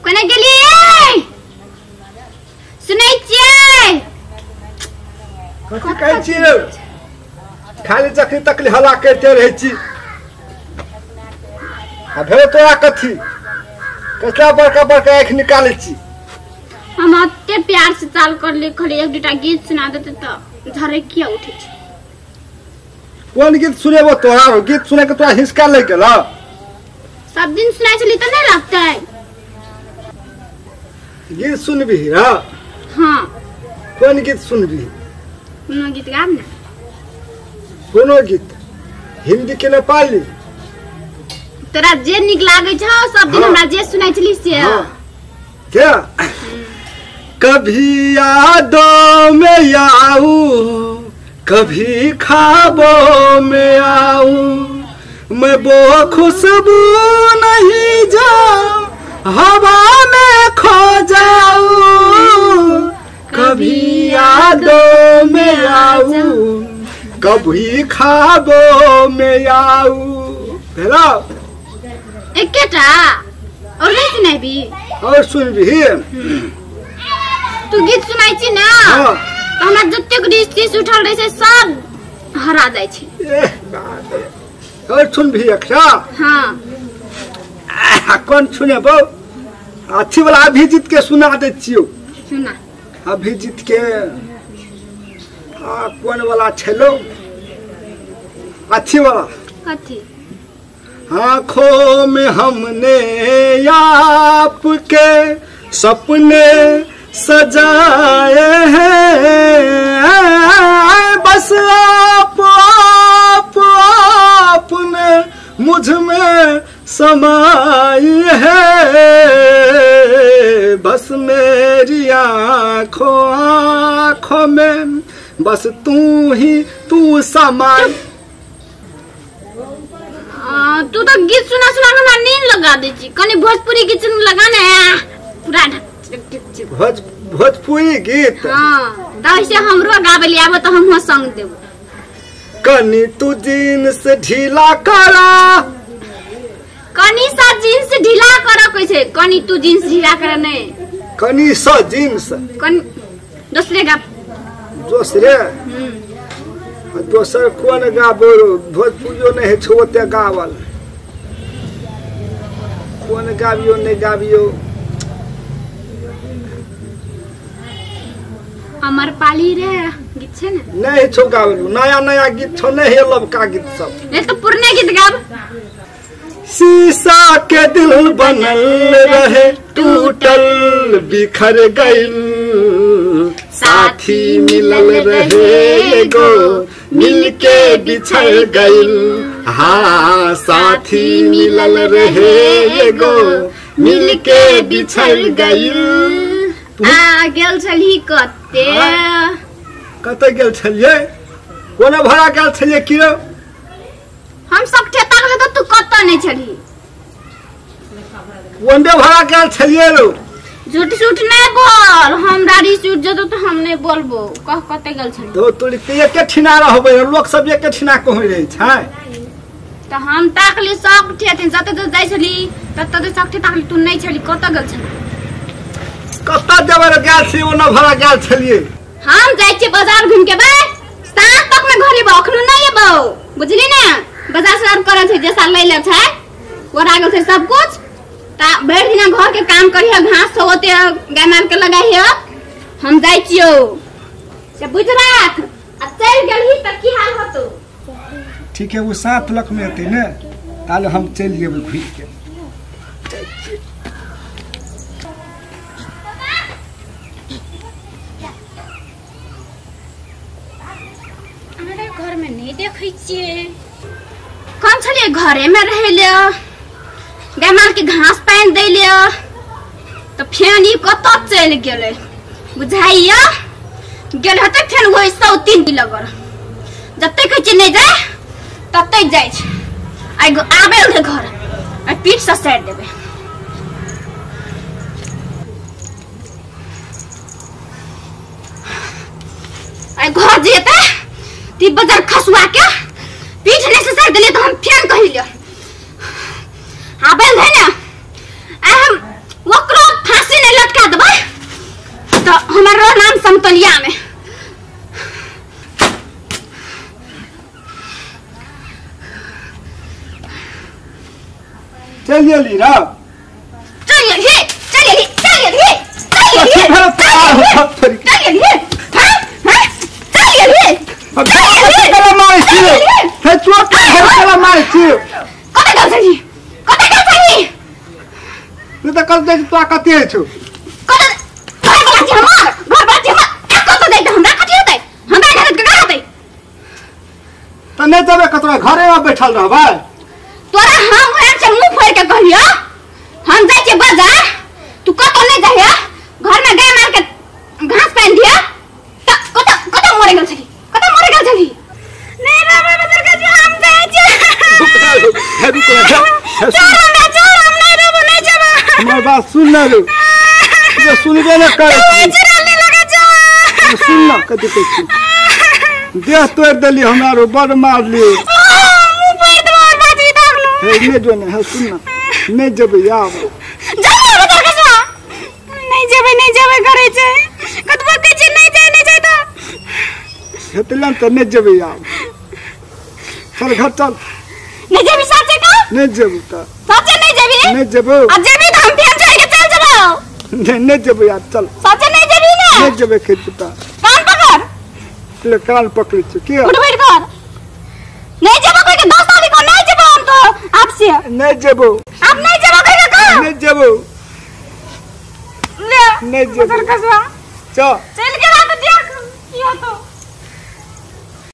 कोना गेलियै सुनै छियै? कथी कहै छी रे? खाली जखनी तकली हल्ला करिते रहै छी। आ भेलो तोरा कथी? कतला बड़का बड़का आँखि निकालै छी। हम अते प्यार से चाल करले खाली एक दुटा गीत सुना देते त झरे किया उठे छै? कोन गीत सुनेबो तोरा? गीत सुने के तोरा हिसका लागि गेल? सब दिन सुनाइ छली त नहीं लगतै। गीत सुनबी रे? हाँ। कोन गीत सुनबी? कोनो गीत गाब ना। कोनो गीत? हिंदी के नेपाली? तोरा जे नीक लागै छौ सब दिन हमरा जे सुनाइ छली से। हाँ। क्या कभी यादों में आऊं कभी ख्वाबों में आऊं, मैं वो खुशबू नहीं जा हवा में खो जाऊं, कभी यादों में आऊं कभी ख्वाबों में आऊं। भेलो एकेटा और नहीं सुनाबी? और सुनबी। तू गीत सुनाइ छी ना। हाँ। त हमरा जतेक रिस तीस उठल रहै छै सब हरा जाइ छै। और सुनबी अखरा? हाँ। कोन सुनेबौ? अथी वाला अभिजीत के सुना दै छियौ। सुना। अभिजीत के आ कोन वाला छलो? अथी वाला। कथी? आँखों में हमने आपके सपने सजाए हैं, बस आप आप आपने मुझ में समाई है, बस मेरी आँखों आँखों में बस तू ही तू समाई। तू तो गीत सुना सुना हमरा नींद लगा दै छी। कनी भोजपुरी गीत लगा ने पूरा। भोजपुरी गीत? हाँ, त ऐसे हमरो गाबै ले आबो त हमहु संग देबो। कनी तू जीन्स ढीला करा। कनी सा जीन्स ढीला कर कहै छै। कनी तू जीन्स ढीला कर नहीं। कनी सा जीन्स कनी दोसरे गाब। दोसरे? दोसर कोन गाबो? भोजपुरियो नहीं है छो ओते गावल। कोन गाबियो नहीं गाबियो? अमर पाली रे गीत छै ने? नहीं छो गावल। नया नया गीत छो नहीं है लबका गीत सब। नहीं तो पुरने गीत गाब। शीशा के दिल बनल रहे टूटल बिखर गइल, साथी मिलल रहे एगो मिलके बिछड़ गइल। हाँ साथी मिलल रहे एगो मिलके बिछड़ गइल। आ गेल छली कते? कते गेल छलियै? कोना भरा गेल छलियै की रे? हम सब ठेता गेल त तू कत नहीं छली। कोने भरा गेल छलियै रो? झूठ झूठ नहीं बोल। हमरा रिस उठ जतो त हम नहीं बोलबो। कह कते गेल छली? तो तोरी के एके ठिना रहबै, लोक सब एके ठिना कहै रहै छै। त हम ताकली सब ठेथिन जते जते जाइ छली तत तत सब ठे ताकली तू नहीं छली। कत गेल छली? कत जेबै रे गेल छी ओना भरा गेल छलियै। हम जाइ छी बाजार घूम के बे 7 तक में घर एबो, अखनो नहीं एबो बुझली ने? बाजार सजार करे छै जैसा लै ले छै ओरा गेल छै सब कुछ। ता भरि दिना घर के काम करिहे, घास होते गाय माल के लगाइहे। हम जाइ छियौ से बुझ राख। आ चलि गेलही त की हाल होतो? ठीक है, वो 7 लाख में एतै ने ताले हम चलि जेबै घुरि के। हमरा घर में नहीं देखै छियै। कौन छलियै घरे में रहै ले, गाय माल के घास पानि दै ले, त फेन ई कतऽ चलि गेलै बुझाइया? गेल हेतै फेन ओहि 103 लगल। जते कहै छियै नहि जाय तते जाइ छै। आइ आबै रहै घर आ पीठ ससारि देबै। आइ घर जेतै ती बजार खसुआ के पीठ नहीं ससारि देलियै त हम फेन कहिलियै आबै रहै ने। आइ हम ओकरो रो नाम समतोलिया में। चल गेली रा चल गेली चल गेली चल गेली चल गेली चल गेली हां हां चल गेली कला मारै छी हे चोट कला मारै छी। कतऽ गेल छली कतऽ गेल छली? तू तऽ कल दे तोरा कते छौ कतऽ घर वाला छी हमर घर वाला छी हमर कतऽ जाइत हमरा कथी होतै हमरा घर के होतै त नै जेबै कतरा घरे में बैठल रहबै। तोरा हम उहे से मुंह फोड़ के कहलियो हम जाइ छियै बाजार तू कतौ नै जाहिया घर में गाय मार के घास पानि दिया त कतऽ कतऽ मरे गेल छली कतऽ मरे गेल छली? नै बाबा बदर के हम जाइ छियै। हे रुक हे चल हमरा चल हम नै रहबो नै जेबै। हमर बात सुन न रे जे सुनबे न करै छी लगे छौ सुन न कथी कहै छी देह तोड़ि देली हमरा रो बड़ मारली मुंह फोड़ देबो और बाजी दागलो। हे नै जो ने हे सुन न नै जेबै आब जेबै बदर के नै जेबै नै जेबै करै छै कतबो कहै छै नै जाय नै जाय त हेतलन त नै जेबै आब चल घर चल। नै जेबी साचे का? नै जेबू त साचे नै जेबी? नै जेबो आ जेबी त हम फेर छोड़ के चल जेबो। नै नै जेबै आब चल साचे नै जेबी ने? नै जेबै खेत त कान पकड़ ले कान पकड़ै छी के उठ बैठ कर नै जेबो कह के 10 तारीख को नै जेबो हम तो आप से नै जेबो आप नै जेबो कह के कह नै जेबो ले नै जेबो चल कसवा चल चल गेला त देख की होतो।